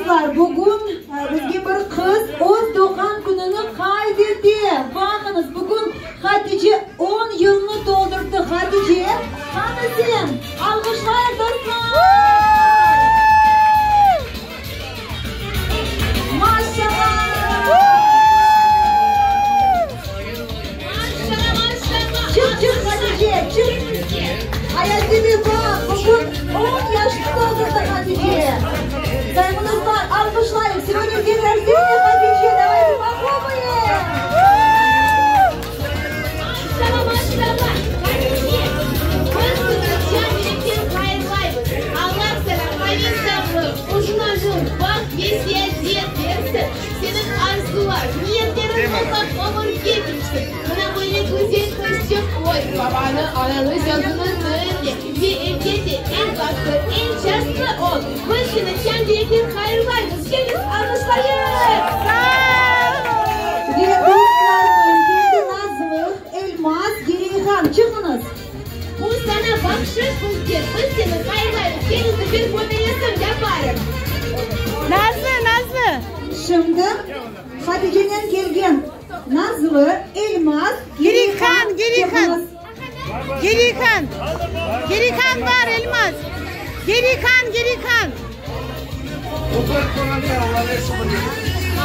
Dostlar, bugün bizge bir qız öz doğğan kününi qayd ete. Baqıñız, bugün Hatice on yılnı toldurdı. Hatice, qani sen? Alğışlayıq, dostlar! Maşallah! Çıq, çıq, Hatice, çıq! Ayazide, baq, bugün on yaşnı toldurdı Hatice. Sayğılı dostlar, alğışlayıq! Сегодня день рождения Хатичи, давайте похлопаем! Maşallah, maşallah! Hatice, biz seni can yürekten hayırlaymız! Allah saña qaviy sağlıq, uzun ömür, baht ve seadet bersin! Seniñ arzular, niyetleriñ mutlaq ömürge keçsin! Mına böyle güzel qızçıq qoy, babanı, ananı sözüni diñle ve elbette, eñ bahtlı, eñ şanslı ol! Biz seni can yürekten hayırlaymız! Keliñiz, alğışlayıq! Ve dostlarnen keldi Nazlı, Elmaz, Gireyhan. Çıqıñız! Bu saña bahşış bizden, biz seni hayırlaymız, keliñiz, bir fotoresim yaparıq! Nazlı, Nazlı! Şimdi Haticenen kelgen Nazlı, Elmaz, Gireyhan, Gireyhan! Çıqıñız! Gireyhan! Gireyhan bar, Elmaz! Gireyhan, Gireyhan!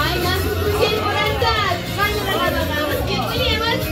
Ay, nasıl güzel qoranta! Qani, qani, biz ketmeymiz!